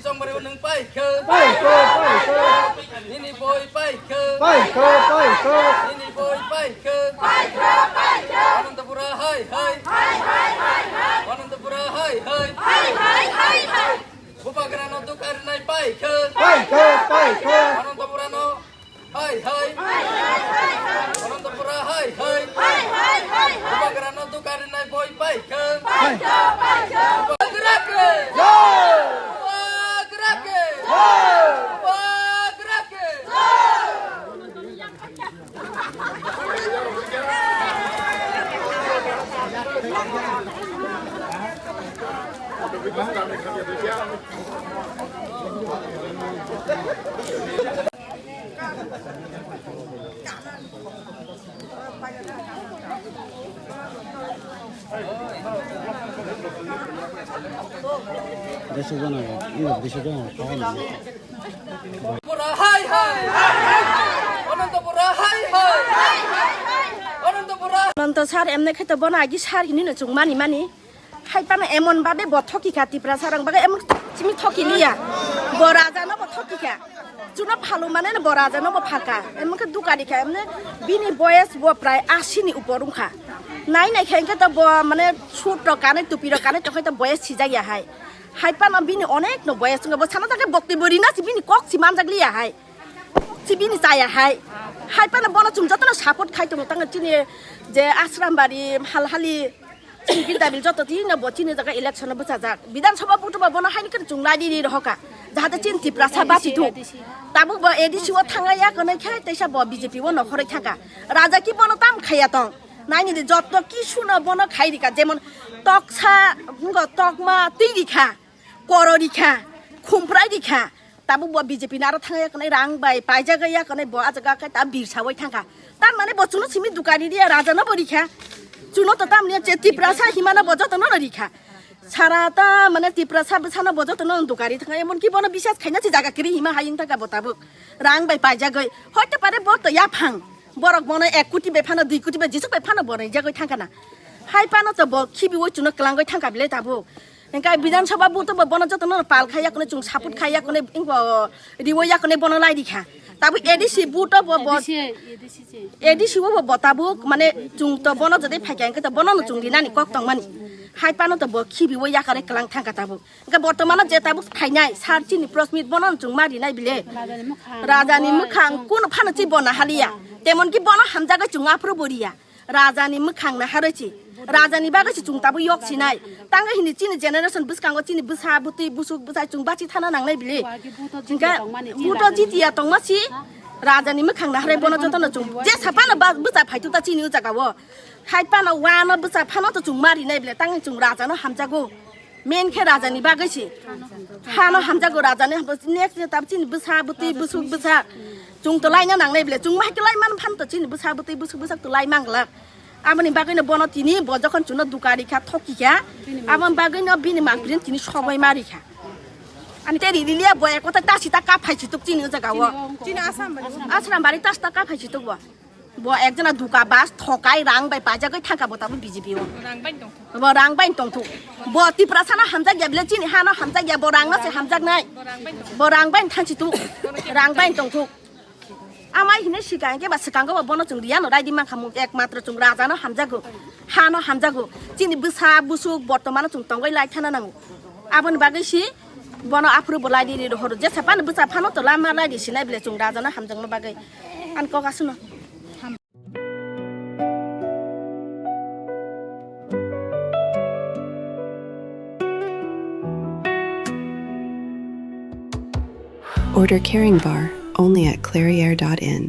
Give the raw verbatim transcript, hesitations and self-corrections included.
Chongmari nwng paikha. Paikha, paikha. Nini boi paikha. Paikha, paikha. Nini boi paikha. Paikha, paikha. Anantapura hai hai. Hai, hai, hai, hai. Anantapura hai hai. Hai, hai, hai, hai. Bubagrano dukarinai paikha. Paikha, paikha. Anantapurano hai hai. Anantapura hai hai. Hai, hai, hai, hai. Bubagrano dukarinai boi paikha. Paikha, paikha. Bubagra ke. Jai. Bubagra ke. Jai. Bubagra ke. Jai. Deso jona, deso jona. Anantapura hai hai. Anantapura hai hai. Anantapura. Ananto sir emne khe to bono agi sir hinwi no chwng mani mani. Hai pano emon babe bo thoki kha Tiprasa rang baga emon simi thoki liya. Bo raja no bo thoki kha. Chuno phalu mane no bo raja no bo phaka. Emon khe dukari kha emne bini boyes bo prai asi ni upor wngkha. Nai nai khe hwnkhe to bo mane suit rok kanwi tupi rok kanwi tongkhe to boyes sijak ya hai. Hai pano bini onek no boyes wngkha bo sana ta khe bokti bo rina si bini kok si manjak liya hai. Si bini chaya hai. Hai pano bono chwng jotono support khai tongo tang chini je Asrambari halhali chini Bidyabil joto tino bo chini jaga election o bwchajak. Bidhan Sabha butuba bono haini khe chwng lai di rohoka. Jahate chini Tiprasa bachi thung. Tabuk bo A D C o thangya konai khai teisa bo B J P o nokhoroi thangka. Raja ki bono tam khaya tong. Naini de joto ki suno bono khai rika jemon toksa ngo tokma twi rikha. Koro rikha, khumprai rikha, tabuk bo B J P ni aro thangya konai rang bai paijak ya konai bo ah jaga khe ta birsa oi thangkha. Tar mane bo chuno simi dukani riya raja no bo rikha. Chuno to tamni che Tiprasa himano bo joto no rikha. Sara ta mane Tiprasa bwsano bo joto no dukani thangkha emon ki bono bisas khaina si jaga kiri hima hayung thangkha bo tabuk. Rang bai paijagoi. Hoite pare bo to yaphang. Borok bono ek koti bai phano dui koti bai jisuk bai phano bo rijagoi thangkha na. Hai phano to bo khibi oi chuno kwlangoi thangkha bile tabuk. Hingke Bidhan Sabha buto bo bono jotono pal khaiya kone chwng support khaiya kone ingbo riwoya kone bono lai rikha. Tabuk A D C buto bo bo A D C, A D C se. A D C o bo bo tabuk mane chwng to bono jodi phaikha hingke to bono no chwng rinani kok tongmani. Hai phano to bo khibiwo yakare kwlang thangkha tabuk. Hingke bortomano je tabuk phainai sir chini Prasmit bono no chwng ma rinai bile. Rajani mwkhang. Rajani mwkhang kuno phano chi bo nahaliya. Temon ki bono hamjagwi chwng aphuru bo riya. Rajani mwkhang naharwi si. Rajani bagwi si chwng tabuk yok sinai. Tangwi hini chini generation bwskango chini bwsa bwtwi busuk bwsai chwng bachi thana nangnai bili. Wagi buto jitiya tongmani, chini buto rajani jitiya tongma si. Rajani mwkhang naharwi bono jotono chwng. Je saphano ba-, bwsa phaitu ta chini o jagao. Hai phano wano bwsa phano to chwng ma rinai bile tangwi chwng rajano hamjago. Main khe rajani bagwi se. Hano hamjago rajani hamjago. Next je tab chini bwsa bwtwi busuk bwsa. Chwng to laina nangnai bile. Chwng ma hai khe lai man phan to chini bwsa bwtwi busuk bwsa to lai manglak. Aboni bagwi no bono tini bo jokhon chwngno dukari kha thoki kha. Aboni bagwi no bini mangpili tini sogoi mari kha. Ani te riliya bo ekota ta sita ka phai chituk chini o jaga o. Chini Asrambari. Asrambari ta sita ka phai chituk bo. Bo ekjona duka bas thokai rang bai paijagwi thangka bo tabuk B J P o. Rang bai tongthok. Bo rang bai tongthok. Bo Tiprasa no hamjak ya bile chini hano hamjak ya bo rang no se hamjak nai. Bo rang bai tongthok. Bo rang bai thangsi tu. Rang bai tongthok. Amai hine sikang ke ba sikang bo bono chwng riya no raidi mankha mung ek matro chwng raja no hamjago. Hano hamjago. Chini bwsa busuk bortomano chwng tongoi lai thana nango. Aboni bagwi si bono aphuru bo lai di ri rohoro. Jesa phano bwsa phano to lama lai di sinai bile chwng raja no hamjakma bagwi. Ani kok aswkno. Order Caring Bar only at clairiere dot in.